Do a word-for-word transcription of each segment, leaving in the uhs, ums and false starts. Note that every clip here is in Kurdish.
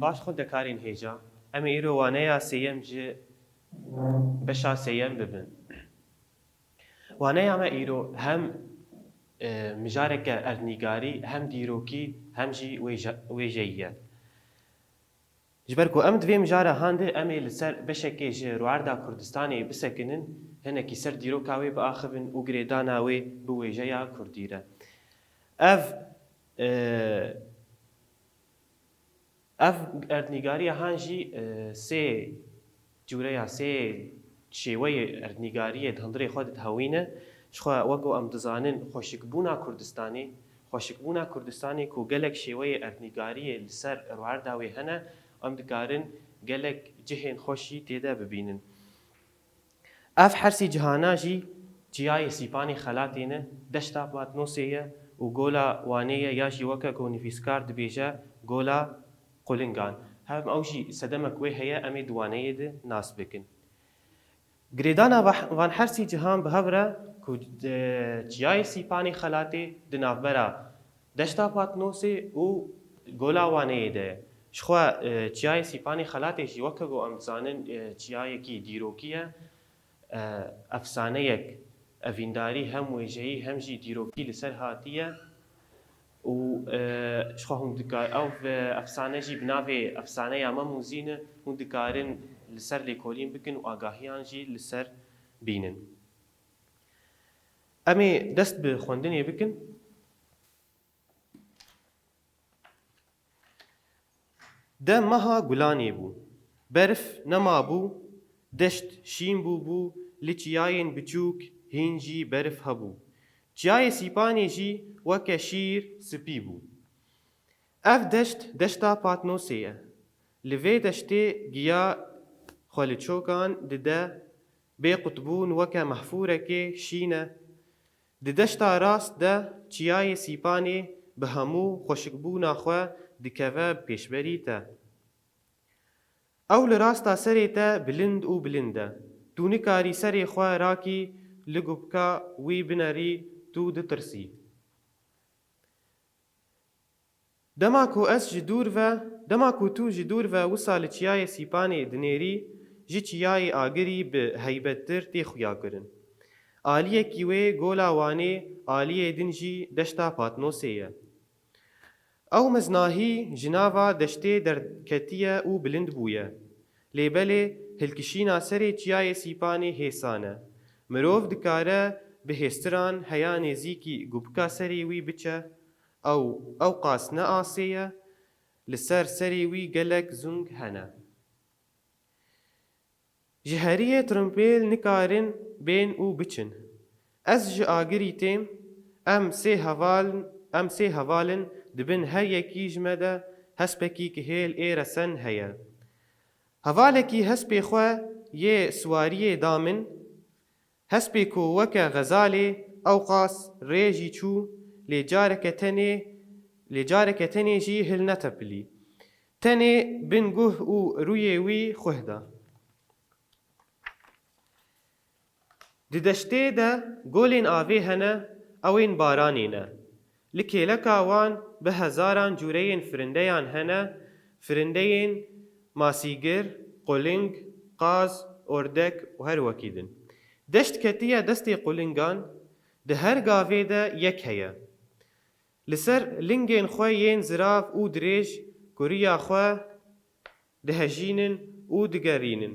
Baş xwe dekarên hêja. Em ê îro waneya sêyem ji beşa sêyem bibin. Waneya me îro hem, e, mijareke erdnîgarî, hem dîrokî, hem jî wêje-, wêjeyî ye. Ji ber ku em di vê mijara han de em ê li ser beşekê ji Rûerda Kurdistanê bisekinin, hinekî ser dîroka wê biaxivin û girêdana wê bi wêjeya Kurdî re. Ev, e, Ev erdnîgariya han jî, e, sê cûreya, sê şêweyê erdnîgariyê di hundirê xwe de dihewîne. Ji xwe wek ku em dizanin, xweşikbûna Kurdistanê, xweşikbûna Kurdistanê ku gelek şêweyê erdnîgariyê li ser rûerda wê hene, em dikarin gelek cihên xweşî tê de bibînin. Ev hersî cihana jî çiyayê Sîpanê Xelatê ne, deşta Patnosê ye û gola Wanê ye, ya jî weke ku nivîskar dibêje, gola Qulingan. Hem ew jî sedemek wê heye, em ê di Waneyê de nas bikin. Girêdana va-, van hersî cihan bi hev re ku, e, çiyayê Sîpanê Xelatê di navbera deşta Patnosê û gola Waneyê de ye. Ji xwe, e, çiyayê Sîpanê Xelatê jî weke ku em dizanin, e, çiyayekî dîrokî ye. E, efsaneyek evîndarî hem wêjeyî hem jî dîrokî li ser hatiye û, e, ji xwe hûn dikar-, ew, e, efsane jî bi navê Efsaneya Mem û Zîn e, hûn dikarin li ser lêkolîn bikin û agahiyan jî li ser bînin. Em ê dest bi xwendinê bikin. De meha gulanê bû. Berf nemabû, deşt şîn bûbû, li çiyayên biçûk hîn jî berf hebû. Çiyayê Sîpanê jî weke şîr spî bû. Ev deşt, deşta Patnosê ye. Li vê deştê giya xwe li çokan dide, bê qutbûn weke mehfûrekê şîn e. Di deşta rast de çiyayê Sîpanê bi hemû xweşikbûna xwe dikeve pêşberî te. Ew li rasta serê te bilind û bilind e. Tu nikarî serê xwe rakî li gubka wî binerî, tu ditirsî. Dema ku ez ji dûr ve, dema ku tu ji dûr ve wisa li çiyayê Sîpanê dinêrî, ji çiyayê Agirî bi heybettir tê xuyakirin. Aliyekî wê gola Wanê, aliyê din jî deşta Patnosê ye. Ew meznahî ji nava deştê derketiye û bilind bûye. Lê belê hilkişîna serê çiyayê Sîpanê hêsan e. Mirov dikare bi hêstiran heya nêzîkî gubka serê wî biçe, ew ewqas ne asê ye, li ser serê wî gelek zung hene. Ji heriyê tirimpêl nikarin bên û biçin. Ez ji Agirî têm, em sê heval, em sê heval in, di bin her yekî ji me de hespekî kihêl ê resen heye. Hevalekî hespê xwe yê siwariyê da min, hespê ku weke xezalê ewqas rê jî çû, lê careke tenê, lê careke tenê jî hilnetepilî. Tenê bin guh û rûyê wî xuh da. Di deştê de golên avê hene, ew ên baranê ne. Li kêleka wan bi hezaran cûreyên firindeyan hene, firindeyên masîgir, quling, qaz, ordek û her wekî din. Deşt ketiye destê qulingan, di her gavê de yek heye. Li ser lingên xwe yên zirav û dirêj kuriya xwe dihejînin û digerînin.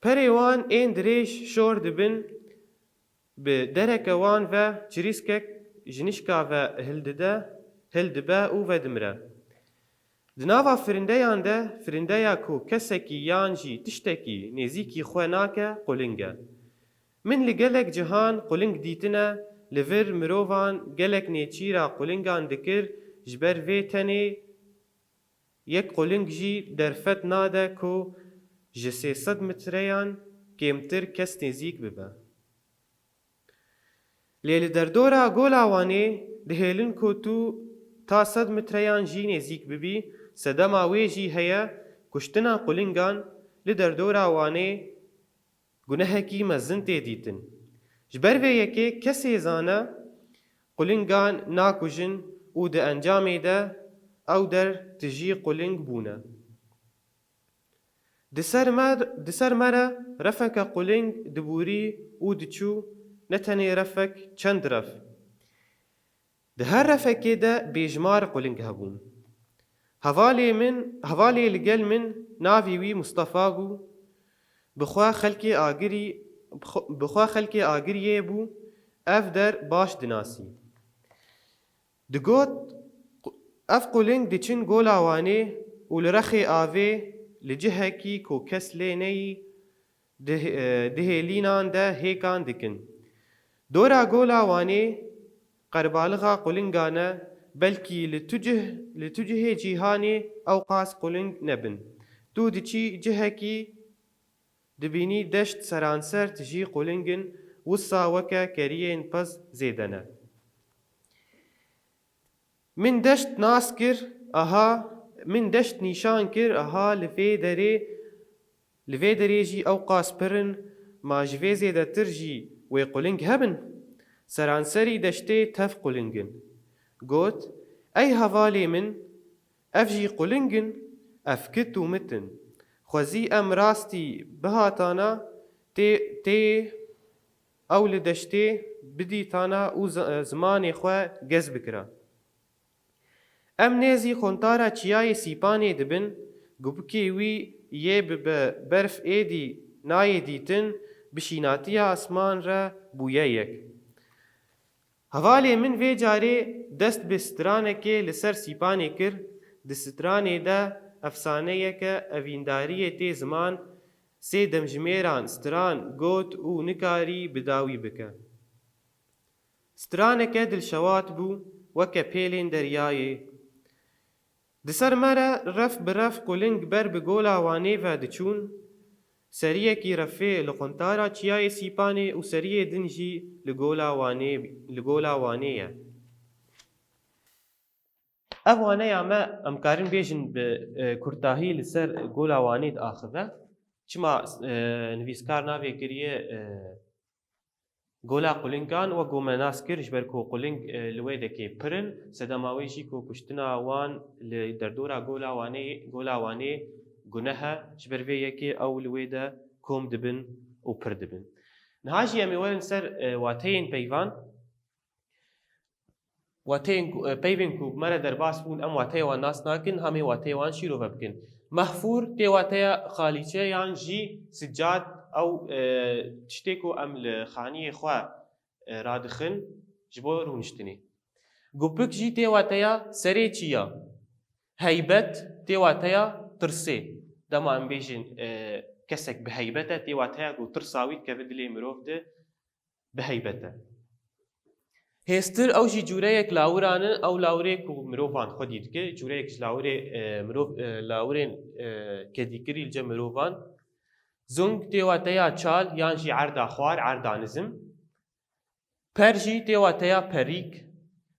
Perê wan ên dirêj şor dibin, bi dereke wan ve çirîskek ji nişka ve hildide, hildibe û vedimire. Di nava firindeyan de, firindeya ku kesekî yan jî tiştekî nêzîkî xwe nake, quling e. Min li gelek cihan quling dîtine, li vir mirovan gelek nêçîra qulingan dikir, ji ber vê tenê yek quling jî derfet nade ku ji sê sed metreyan kêmtir kes nêzîk bibe. Lê li derdora Gola Wanê dihêlin ku tu ta sed metreyan jî nêzîk bibî, sedema wê jî heye kuştina qulingan li derdora Wanê gunehekî mezin tê dîtin. Ji ber vê yekê kesê zane qulingan nakujin û di encamê de ew der tijî quling bûne. Di ser me, di ser me re refeke quling dibûrî û diçû, ne tenê refek, çend ref. Di her refekê de bêjmar quling hebûn. Hevalê min, hevalê li gel min navê wî Mustafa bû, bi xwe xelkê Agirî, bi xwe, bi xwe xelkê Agiriyê bû, ev der baş dinasî. Digot, ev quling diçin Gola Wanê û li rexê avê li cihekî ku kes lê neyî, di, e, di hêlînan de hêkan dikin. Dora Gola Wanê qerbalixa qulingan e, belkî li tu cih, li tu cihê cîhanê ew qas quling nebin. Tu diçî cihekî dibînî deşt seranser tijî quling in, wisa weke keriyên pez zêde ne. Min deşt nas kir, aha, min deşt nîşan kir, aha, li vê derê, li vê derê jî ew qas pir in, ma ji vê zêdetir jî wê quling hebin? Seranserî deştê tev quling in. Got, ey hevalê min, ev jî quling in, ev kit û mit in. Xwezî em rastî bihatana tê, tê ew li deştê bidîtana û zi-, zimanê xwe gez bikira. Em nêzî qontara çiyayê Sîpanê dibin, gubikê wî yê bi be-, berf êdî nayê dîtin, bi şînatiya asman re bûye yek. Hevalê min vê carê dest bi stranekê li ser Sîpanê kir, di stranê de efsaneyeke evîndariyê tê ziman, sê demjimêran stran got û nikarî bi dawî bike. Straneke dilşewat bû, weke pêlên deryayê. Di ser me re ref bi ref quling ber bi Gola Wanê ve diçûn, seriyekî refê li quntara çiyayê Sîpanê û seriyê din jî li Gola Wanê, li Gola Wanê ye. Ev waneya me, em karin bêjin, bi, e, kurtahî li ser Gola Wanê diaxive. Çima, e, nivîskar navê kiriye, e, Gola Qulingan? Wek ku me nas kir, ji ber ku quling, e, li wê dekê pir in, sedema wê jî ku kuştina wan li derdora Gola Wanê, Gola Wanê guneh e, ji ber vê yekê ew li wê de kom dibin û pir dibin. Niha jî em ê werin ser, e, wateyên peyvan. Wateyên ku, e, peyvên ku me re derbas bûn, em wateyê wan nas nakin, em ê wateyê wan şîrove bikin. Mehfûr tê wateya xalîçe yan jî sicad, ew, e, tiştê ku em li xaniyê xwe, e, radixin ji bo rûniştinê. Gupik jî tê wateya serê çiya. Heybet tê wateya tirsê. Dema em bêjin, e, kesek bi heybet e, tê wateya ku tirsa wî dikeve dilê mirov de, bi heybet e. Hêstir ew jî cûreyek lawiran in, ew lawirê ku mirovan xwedî dike, cûreyek ji lawirê, e, mirov, e, lawirên, e, kedîkirî li cem mirovan. Zung tê wateya çal yan jî erda xwar, erda nizim. Per jî tê wateya perîk,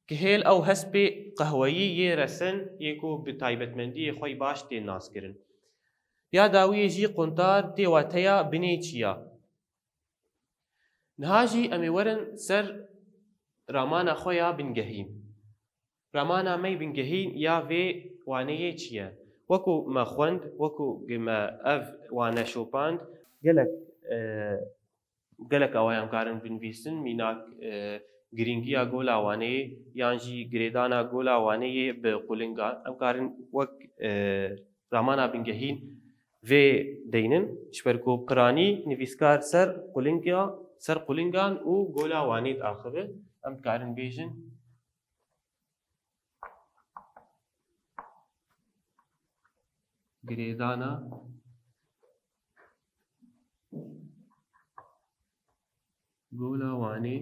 ki hêl ew hespê qehweyî yê resen yê ku bi taybetmendiyê xwe yî baş tên naskirin. Ya dawiyê jî quntar tê wateya binê çiya. Niha jî em ê werin ser ramana xwe ya bingehîn. Ramana me yê bingehîn ya vê waneyê çi ye? Wekû me xwend, wekû me ev wane şopand, gelek, e, gelek awayê em karin binivîsin, mînak, e, girîngiya Gola Waneyê yan jî girêdana Gola Waneyê bi qulingan. Em karin wek, e, ramana bingehîn vê deynin, ji ber ku piranî nivîskar ser qulinga, ser qulingan û Gola Wanê diaxive. Em dikarin bêjin, girêdana Gola Wanê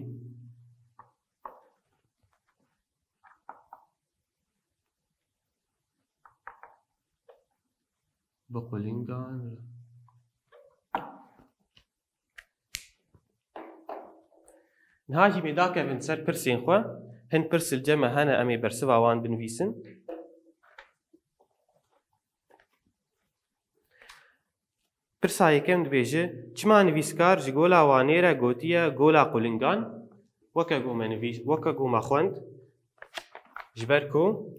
bi qulingan re. Niha jî em ê dakevin ser pirsên xwe. Hin pirs li cem me hene, em ê bersiva wan binivîsin. Pirsa yekem dibêje, çima nivîskar ji Gola Wanê re gotiye Gola Qulingan? Weke ku me nivîs-, weke ku me xwend, ji ber ku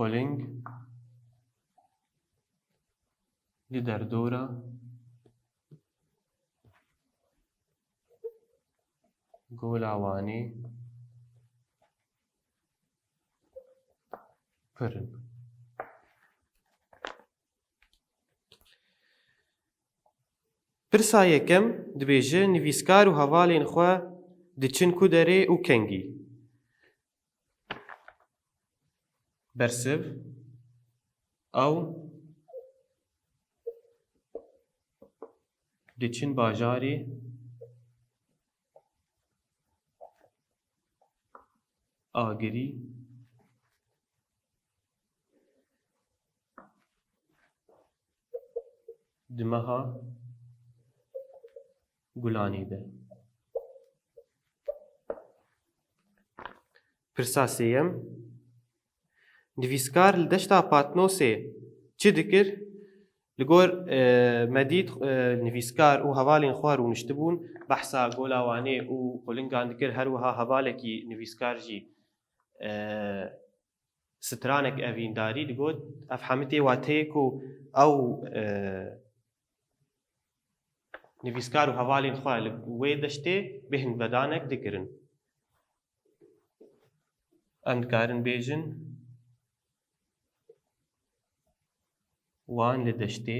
Koling li derdora Gola Wanê pir in. Pirsa yekem dibêje, nivîskar û hevalên xwe diçin ku derê û kengî? Bersiv, ew diçin bajarê Agirî di meha Gulanê de. Pirsa sêyem, nivîskar li deşta Patnosê çi dikir? Li gor, e, me dît, e, nivîskar û hevalên xwe rûniştibûn, behsa Gola Wanê û Qulingan dikir, her wiha hevalekî nivîskar jî, e, stranek evîndarî digot. Ev hemî tê wateyê ku ew, e, nivîskar û hevalên xwe li wê deştê bêhnvedanek dikirin. Em dikarin bêjin, wan li deştê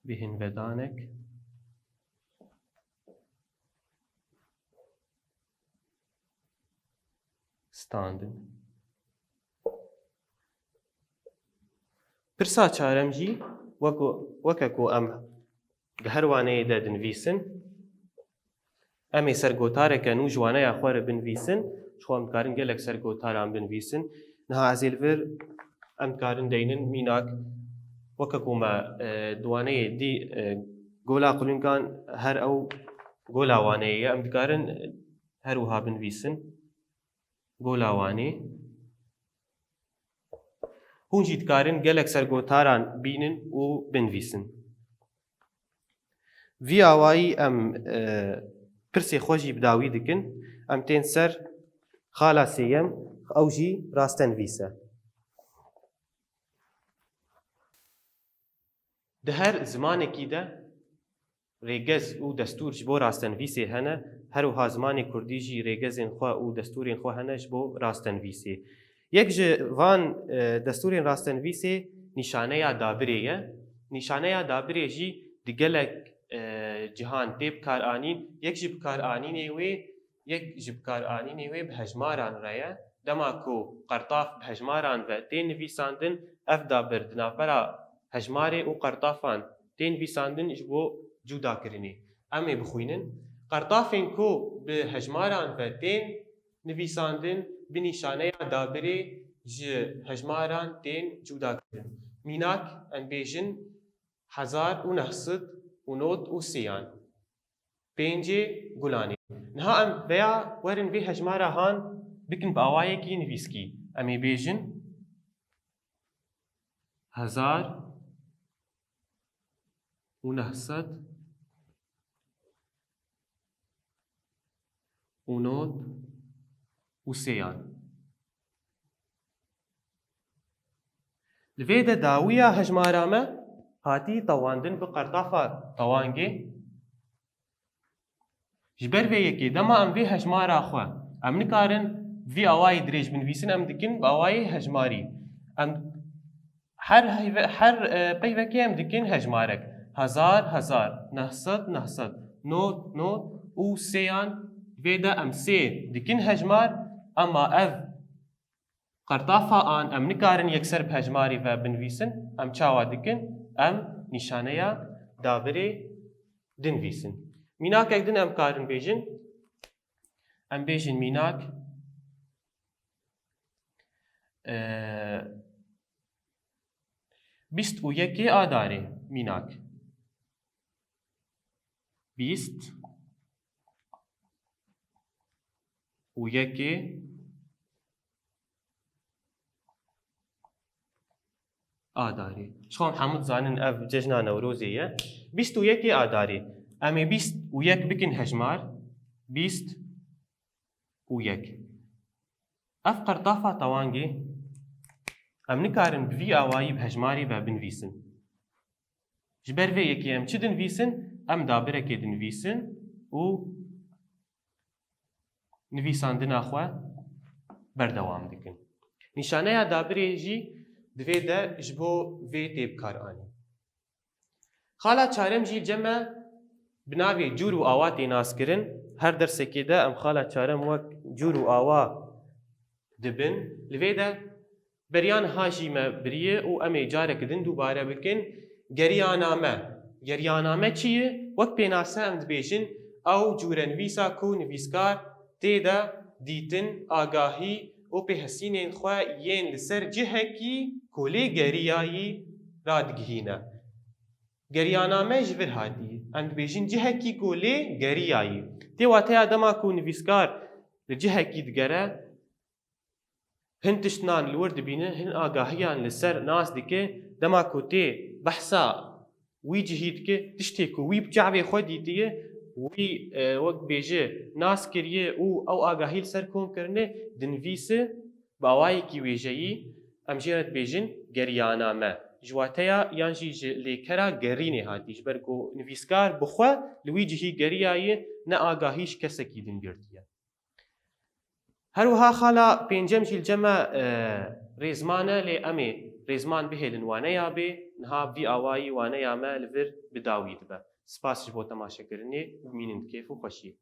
bêhnvedanek standin. Pirsa çarem jî weko, weke ku em di her waneyê de dinivîsin, em ê sergotareke nû ji waneya xwe re binivîsin, ji xwe em dikarin gelek sergotaran binivîsin. Niha ez ê li vir em dikarin deynin mînak, weke ku me, e, di waneyê dî, e, Gola Qulingan her ew Gola Waneyê ye, em dikarin her wiha binivîsin. Gola Wanê. Hûn jî dikarin gelek sergotaran bînin û binivîsin. Vî awayî em, e, pirsê xwe jî bi dawî dikin. Em tên ser xala sêyem, ew jî rastenivîs e. Di her zimanekî de rêgez û destûr ji bo rastenivîsê hene, her wiha zimanê kurdî jî rêgezên xwe û destûrên xwe hene ji bo rastenivîsê. Yek ji van, e, destûrên rastenivîsê nîşaneya dabirê ye. Nîşaneya dabirê jî di gelek, e, cihan tê bikaranîn. Yek ji bikaranînê wê, yek ji bikaranînê wê bi hejmaran re ye. Dema ku qertaf bi hejmaran ve tê nivîsandin, ev dabir di navbera hejmarê û qertafan tê nivîsandin ji bo cudakirinê. Em ê bixwînin. Qertafên ku bi hejmaran ve tên nivîsandin, bi nîşaneya dabirê ji hejmaran tên cudakirin. Mînak, em bêjin hezar û neh sed û nod û sêyan. Pêncê Gulanê. Niha em veya werin vê hejmara han bikin bi awayekî nivîskî. Em ê bêjin hezar û neh sed û nod û sêyan. Li vê de dawiya hejmara me hatî tewandin bi qertafa tewangê. Ji ber vê yekê dema em vê hejmara xwe, em nikarin vî awayî dirêj binivîsin, em dikin bi awayê hejmarî. Em her heyve-, her, e, peyvekê em dikin hejmarek. Hezar, hezar, neh sed, neh sed, nod, nod û sêyan, vê de em sê dikin hejmar, ema ev qertafa an em nikarin yekser bi hejmarî ve binivîsin, em çawa dikin? Em nîşaneya dabirê dinivîsin. Mînakek din em karin bêjin. Em bêjin mînak, e, bîst û yekê Adarê, mînak. Bîst û yekê Adarê. Ji xwe em hemû dizanin ev cejna Newrozê ye. Bîst û yekê Adarê. Em ê bîst û yek bikin hejmar. Bîst û yek. Ev qertafa tewangê em nikarin bi vî awayî bi hejmarî ve binivîsin. Ji ber vê yekê em çi dinivîsin? Em dabirekê dinivîsin û nivîsandina xwe berdewam dikin. Nîşaneya dabirê jî divê de ji bo vê tê bikaranîn. Xala çarem jî cem e bi navê cûr û awa tê naskirin. Her dersekê de em xala çarem wek cûr û awa dibin. Li vê de beriya niha jî me biriye û em ê careke din dubare bikin. Geriyaname. Geriyaname çi ye? Wek pênase em dibêjin, ew cûrenivîsa ku nivîskar tê de dîtin, agahî û pêhesînên xwe yên li ser cihekî ku lê geriyayî radigihîne. Geriyaname ji vir hatî. Em dibêjin cihekî ku lê geriyayî. Tê wateya dema ku nivîskar li cihekî digere, hin tiştan li wir dibîne, hin agahiyan li ser nas dike, dema ku tê behsa wî cihî dike, tiştê ku wî bi çavê xwe dîtiye, wî, e, wek bêje nas kiriye û ew agahî li ser kom kirine, dinivîse bi awayekî wêjeyî, em jê re dibêjin geriyaname. Ji wateya yan jî ji lêkera gerînê hatî, ji ber ku nivîskar bi xwe li wî cihî geriyaye, ne agahî ji kesekî din girtiye. Her wiha xala pêncem jî li cem me, e, rêzman e, lê em ê rêzman bihêlin waneya bê. Niha vî awayî waneya me li vir bi dawî dibe. Spas ji bo temaşekirinê û bimînin di kêf û xweşiyê.